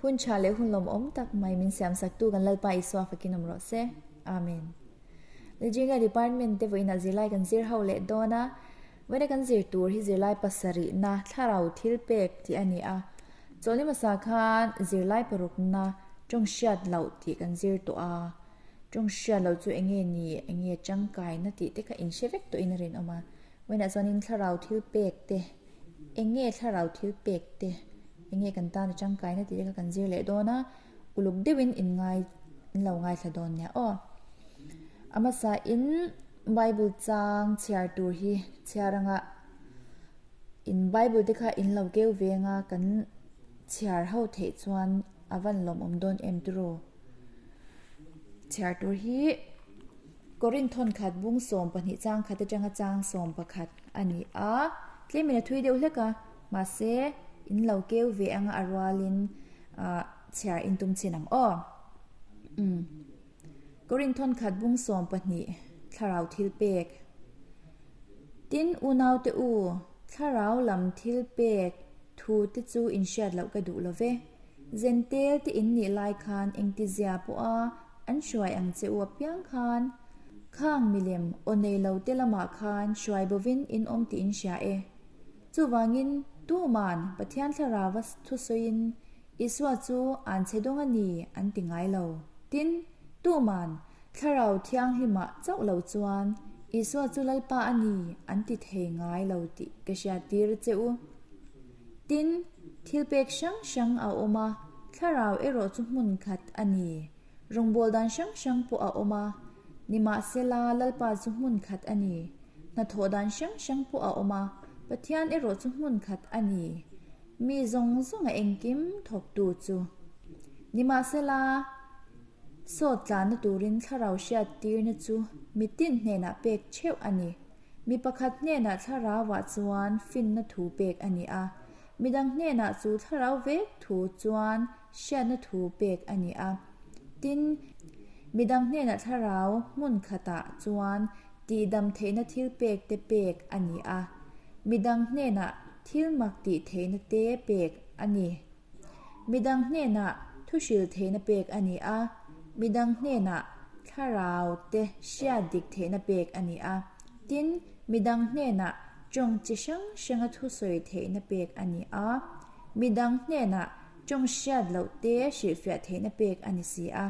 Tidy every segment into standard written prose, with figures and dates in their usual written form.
Hun tha leh hun lawmawm tak mai min siamsaktu kan Lalpa Isua fakin awm rawh se. Amen. Virginia Department te vawiinah zirlai kan zir ho leh dawn a, vawiina kan zir tur hi zirlai pasarihna thlarau thil pek tih a ni a. Chawlhni hmasa khan zirlai parukna tawng hriat loh tih kan zir tawh a, tawng hriat loh chu eng nge ni, eng nge tangkaina tih te kha in hre vek tawhin a rinawm a. Vawiinah chuanin thlarau thil pek te, eng nge thlarau thil pek te, eng nge kan tana tangkaina tih te kha kan zir leh dawn a. Uluk deuhin in ngai in lo ngaithla dawn nia aw. A hmasa in Bible chang chhiar tur hi chhiar anga in Bible te kha in lo keu ve anga kan chhiar ho theih chuan a van lawmawm dawn em turu. Chhiar tur hi Korinth thawnkhat bung 12 chang khat atanga chang 11 a ni a, tlemin a thui deuh hlek a, mahse in lo keu ve anga a rualin ah chhiar in tum chin ang aw. Umm. Korinth thawnkhat bung 12 thlarau thil pek. Tin unaute u, thlarau lam thil pek thu te chu in hriat loh ka duh lo ve. Zentel te in nih lai khan engtizia pawha an hruai ang che u apiang khan khang milem aw nei lo te lamah khan hruai bovin in awm tih in hria e. Chuvangin tuman Pathian thlarava thusawiin Isua chu an che dawng a ni an ti ngai lo. Tin, tuman Thlarau Thianghlimah chauh lo chuan Isua chu Lalpa a ni an ti thei ngai lo tih ka hriattir che u. Tin, thil pek hrang hrang a awm a, thlarau erawh chu hmun khat a ni. Rawngbâwl dan hrang hrang pawh a awm a, nimahsela Lalpa chu hmun khat a ni. Hnathawh dan hrang hrang pawh a awm a, Pathian erawh chu hmun khat a ni. Mi zawng zawnga engkim thawktu chu. Nimahsela, sawt tlanna turin thlarau hriattirna chu mitin hnenah pek theuh a ni. Mi pakhat hnenah thlarauah chuan finna thu pek a ni a, midang hnenah chu thlarau vek thu chuan hriatna thu pek a ni a. Tin, midang hnenah thlarau hmun khatah chuan tihdam theihna thil pek te pek a ni a, midang hnenah thil mak tih theihna te pek a ni. Midang hnenah thuhril theihna pek a ni a, midang hnenah thlarau te hriat dik theihna pek a ni a, tin, midang hnenah tawng chi hrang hranga thusawi theihna pek a ni a, midang hnenah tawng hriat loh te hrilhfiah theihna pek a ni si a.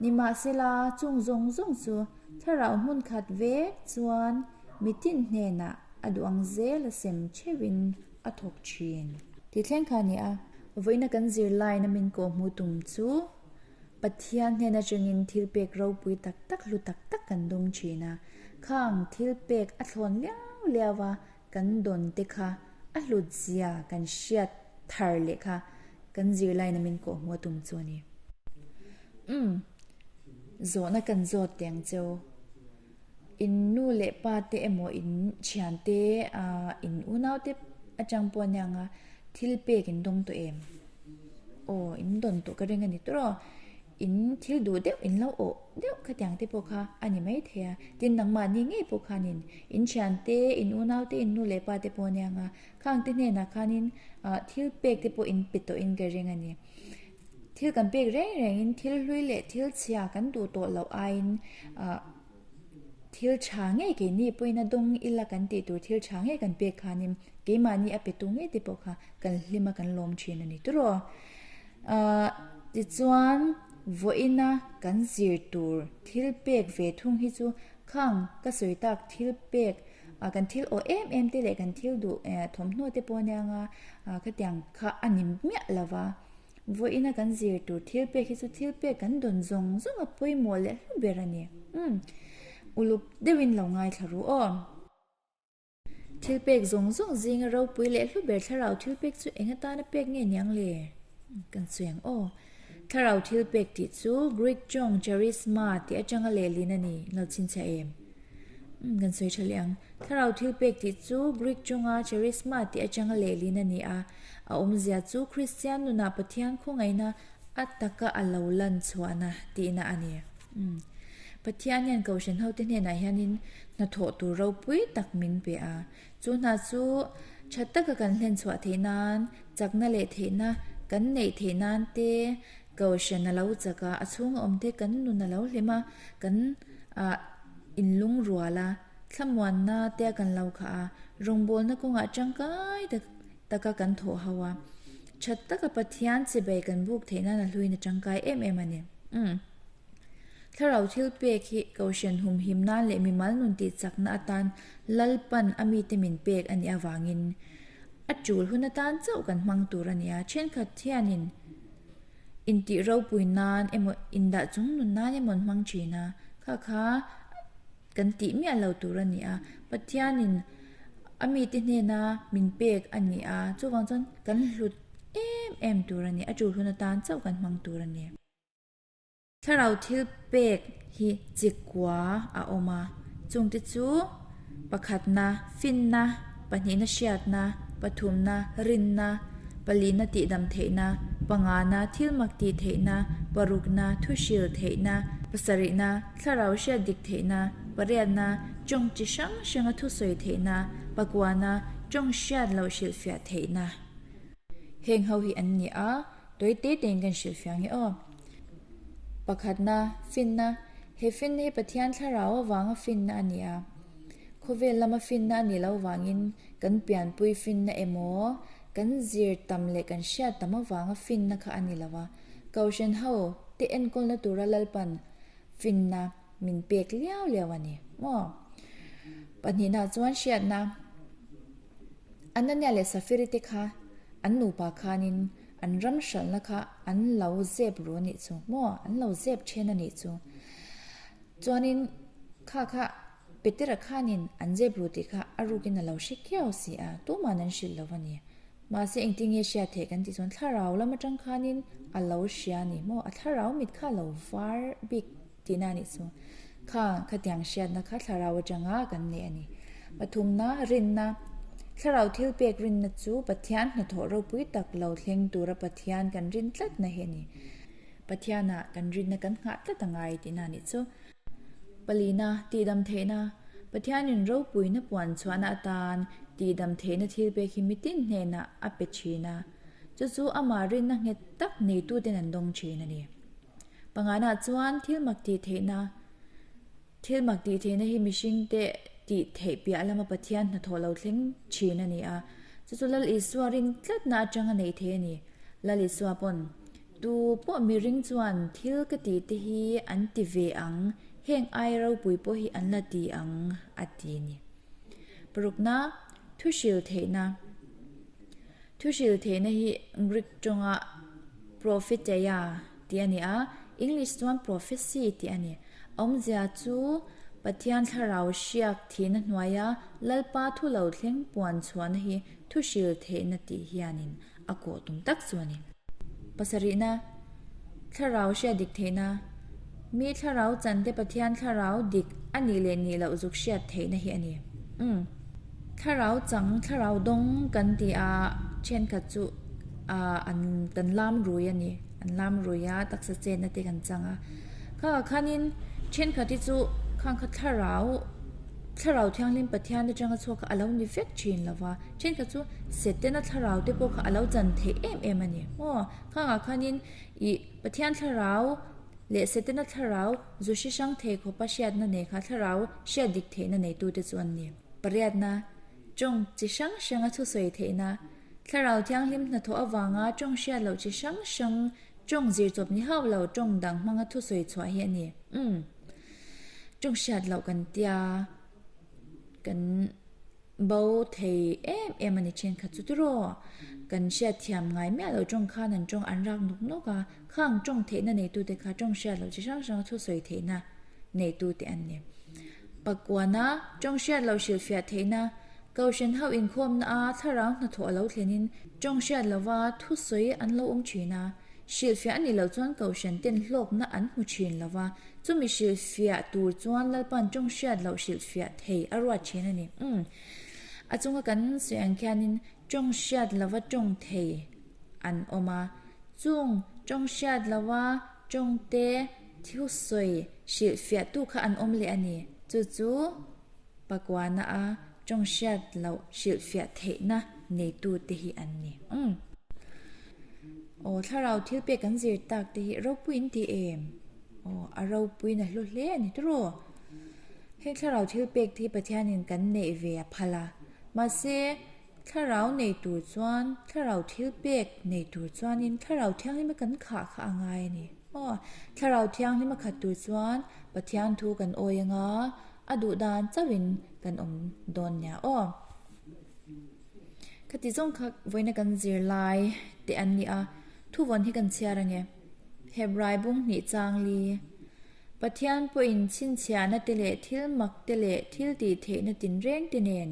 Nimahsela, chung zawng zawng chu thlarau hmun khat vek chuan mitin hnenah a duang zel a sem theuhin a thawk thin. Tih thleng kha a ni a. Vawiina kan zirlaina min kawhhmuh tum chu Pathian hnen atangin thil pek ropui tak tak hlu tak tak kan dawng thin a. Khang thil pek a thlawn liau liau a kan dawn te kha a hlut zia kan hriat thar leh kha kan zirlaina min kawhhmuh a tum chu a ni. Umm, zawhna kan zawt teh ang cheu. In nu leh pa te emaw in thian te ah in unau te atang pawh ania ang a thil pek in dawng tawh em? Aw in dawn tawh ka ring a ni tawrh aw in thil duh deuh in lo awh deuh khatiang te pawh kha a ni maithei a tin nangmahni ngei pawh khanin in thian te in unau te in nu leh pa te pawh ania ang a khang te hnenah khanin ah thil pek te pawh in pe tawhin ka ring a ni. Thil kan pek reng rengin thil hlui leh thil chhia kan duh tawh loh aiin ah thil tha ngei keini pawhin a dawng ila kan tih tur thil tha ngei kan pek khanin keimahni a petu ngei te pawh kha kan hlim a kan lawm thin a ni tur aw. Ah tichuan vawiina kan zir tur thil pek ve thung hi chu khang ka sawi tak thil pek ah kan thil awh em em te leh kan thil duh eh thawmhnaw te pawh ania nga ah khatiang kha a ni miah lova. Vawiina kan zir tur thil pek hi chu thil pek kan dawn zawng zawng a pawimawh leh hlu ber a ni. Umm uluk deuhin lo ngaithla ru aw. Thil pek zawng zawng zinga ropui leh hlu ber thlarau thil pek chu eng atana pek nge niang le? Kan sawi ang aw. Thlarau thil pek tih chu Greek tawng charisma tih atanga lehlin a ni. Lo chhinchhiah em? Umm kan sawi tha leh ang. Thlarau thil pek tih chu Greek tawnga charisma tih atanga lehlin a ni a. A awmzia chu Kristian nunah Pathian khawngaihna a taka a lo lan chhuahna tihna a ni. Umm. Pathian hian Kohhran hote hnenah hianin hnathawh tur ropui tak min pe a. Chu hna chu tha taka kan hlen chhuah theih nan chakna leh theihna kan neih theih nan te Kohhran a lo chak a, a chhunga awm te kan nun a lo hlim a, kan ah inlungrual a, thlamuanna te a kan lo khah a, rawngbawlna kawngah tangkai tak taka kan thawh ho a, that taka Pathian chibai kan buk theih nan a hluin a tangkai em em a ni. Umm. Thlarau thil pek hi Kohhran humhim nan leh mimal nun tih chakna atan Lalpan a mite min pek a nih avangin a tul hun atan chauh kan hmang tur a ni a, thenkhat hianin intih ropui nan emaw indah chung nun nan emaw an hmang thin a, kha kha kan tih miah lo tur a ni a, Pathianin a mite hnena min pek a ni a, chuvang chuan kan hlut em em tur a ni, a tul hun atan chauh kan hmang tur a ni. Thlarau thil pek hi chikua a awm a, chungte chu, pakhatna, finna, pahnihna hriatna, pathumna, rinna, palihna tihdam theihna, pangana, thil mak tih theihna, parukna, thuhril theihna, pasarihna, thlarau hriat dik theihna, pariatna, tawng chi hrang hranga thusawi theihna, pakuana, tawng hriat loh hrilhfiah theihna. Heng ho hi an ni a, tawi te tein kan hrilhfiah nge aw. Pakhatna, finna. He finna hi Pathian thlarau avanga finna a ni a. Khawvel lama finna a nih loh vangin kan pianpui finna emaw, kan zir tam leh kan hriat tam avanga finna kha a ni lo a. Kohhran ho te enkawlna tura Lalpan finna min pek liau liau a ni maw? Pahnihna chuan hriatna. Anania leh Safiri te kha an nupa khanin an ram hralhna kha an lo zep ru a nih chu maw? An lo zep then a nih chu. Chuanin kha kha Petera khanin an zep ru tih kha a rukin a lo hre kiau si a, tuman an hrilh lo a ni. Mahse engtin nge hriat theih kan tih chuan thlarau lam atang khanin a lo hria a ni maw? A thlarau mit kha a lo var bik tihna a nih chu. Kha khatiang hriatna kha thlarau atanga kan neih a ni. Pathumna, rinna. Thlarau thil pek rinna chu Pathian hnathawh ropui tak lo thleng tura Pathian kan rin tlatna hi a ni. Pathianah kan rinna kan nghah tlat a ngai tihna a nih chu. Palina, tihdam theihna. Pathianin ropuina puan chhuahna atan tihdam theihna thil pek hi mitin hnenah a pe thin a, chu chu amah rinna nghet tak neituten an dawng thin a ni. Panganah chuan thil mak tih theihna, Thil mak tih theihna hi mihringte tih theih piah lama Pathian hnathawh lo thleng thin a ni a, chu chu Lal Isua rin tlatna atanga neih theih a ni. Lal Isua pawn, Tu pawh miring chuan thil ka tih te hi an ti ve ang, heng ai ropui pawh hi an la ti ang, a ti a ni. Parukna, Thuhril theihna. Thuhril theihna hi Greek tawnga propheteia tih a ni a, English chuan prophecy tih a ni. Awmzia chu Pathian thlarau hriak thihna hnuaia Lalpa thu lo thleng puan chhuahna hi thuhril theihna tih hianin a kawh tum tak chu a ni. Pasarihna, Thlarau hriat dik theihna, Mi thlarau chante Pathian thlarau dik a nih leh nih loh zuk hriat theihna hi a ni. Umm. Thlarau chang, thlarau dawng kan ti a, thenkhat chu ah an kan lam rui a ni. An lam rui a, taksa chetna te kan chang a. Khangah khanin thenkhat hi chu khang kha thlarau thlarau thianghlim Pathian atanga chhuak kha a lo ni vek thin lo va. Thenkhat chu Setana thlarau te pawh kha a lo chan theih em em a ni. Maw? Khangah khanin ih Pathian thlarau leh Setana thlarau zu hri hrang thei khawpa hriatna nei kha thlarau hriat dik theihna neitute chu an ni. Pariatna, Tawng chi hrang hranga thusawi theihna, Thlarau thianghlim hnathawh avanga tawng hriat loh chi hrang hrang tawng zir chawp ni hauh lo tawng dang hmanga thusawi chhuah hi a ni. Umm. Tawng hriat loh kan tia kan bo thei em em a ni thenkhat chu tiraw. Kan hriat thiam ngai miah loh tawng khan an tawng an rak nawk nawk a, khang tawng theihna neitute kha tawng hriat loh chi hrang hranga thusawi theihna neitute an ni. Pakuana tawng hriat loh hrilhfiah theihna Kohhran ho inkhawmna a thlarau hnathawh a lo thlenin tawng hriat lova thusawi an lo awm thin a, hrilhfiah a nih loh chuan kohhran ten hlawkna an hmu thin lova, chumi hrilhfiah tur chuan Lalpa'n tawng hriat loh hrilhfiah thei a ruat thin a ni. Umm. A chunga kan sawi ang khianin tawng hriat lova tawng thei an awm a, chung tawng hriat lova tawng te thusawi hrilhfiahtu kha an awm leh a ni. Chu chu. Pakuana a tawng hriat loh hrilhfiah theihna neitute hi an ni. Umm. Aw, thlarau thil pek kan zir tak te hi ropui in ti em? Aw, a ropuiin a hlu hle a ni tawrh aw. Heng thlarau thil pek te hi Pathianin kan neih ve a phal a, mahse thlarau nei tur chuan, thlarau thil pek nei tur chuanin thlarau thianghlima kan khah kha a ngai a ni. Aw, thlarau thianghlima khat tur chuan Pathian thu kan awi anga a duh dan chauhin kan awm dawn nia aw. Khati zawng kha vawiina kan zirlai te an ni a, thuvawn hi kan chhiar ange. Hebrai bung hnih chang li, Pathian pawhin chhinchhiahna te leh thil mak te leh thil tih theihna tinreng te nen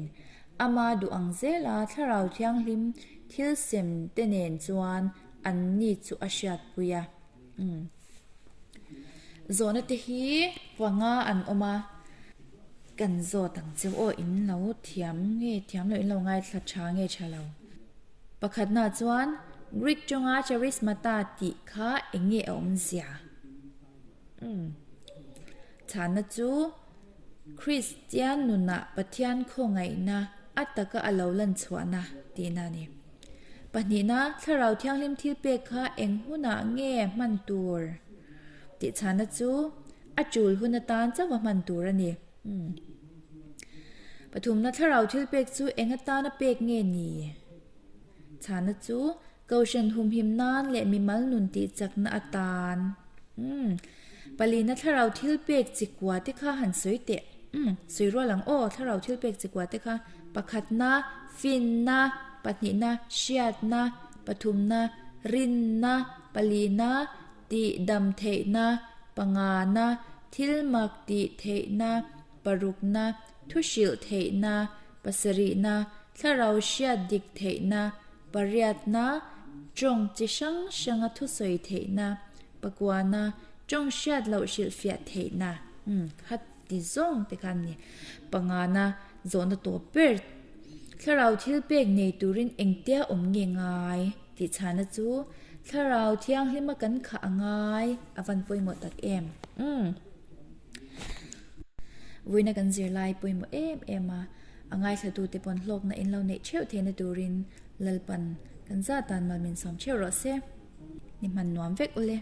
ama duh ang zela Thlarau Thianghlim thil sem te nen chuan an ni chu a hriatpui a. Umm. Zawhna te hi panga an awm a, kan zawt ang cheu aw in lo thiam nge thiam lo in lo ngaithla tha nge tha lo. Pakhatna chuan Greek tawnga charismata tih kha eng nge a awmzia? Umm. Chhanna chu Kristian nunah Pathian khawngaihna a taka a lo lan chhuahna tihna a ni. Pahnihna, Thlarau Thianghlim thil pek kha eng hunah nge hman tur tih chhana chu a tul hun atan chauh a hman tur a ni. Pathumna, Thlarau thil pek chu eng atana pek nge ni? Chhana chu Kohhran humhim nan leh mimal nun tih chakna atan. Palina thlarau thil pek chi kua te kha han sawi teh. Umm, sawi rual ang aw, thlarau thil pek chi kua te kha pakhatna, finna, pahnihna, hriatna, pathumna, rinna, palina, tih dam theihna, pangana, thil mak tih theihna, parukna, thu hrilh theihna, pasarihna, thlarau hriat dik theihna, pariatna, tawng chi hrang hranga thusawi theihna, pakuana, tawng hriat loh hrilhfiah theihna, umm, kha ti zawng te kha a ni. Pangana, zawhna tawp ber, thlarau thil pek nei turin engtia awm nge ngai tih chhana chu thlarau thianghlima kan khah a ngai a van pawimawh tak em? Umm. Vawiina kan zirlai pawimawh em em a, a ngaithlatute pawn hlawkna in lo neih theuh theihna turin Lalpan kan zat dan mal min sawm theuh rawh se. Ni hman nuam vek ule.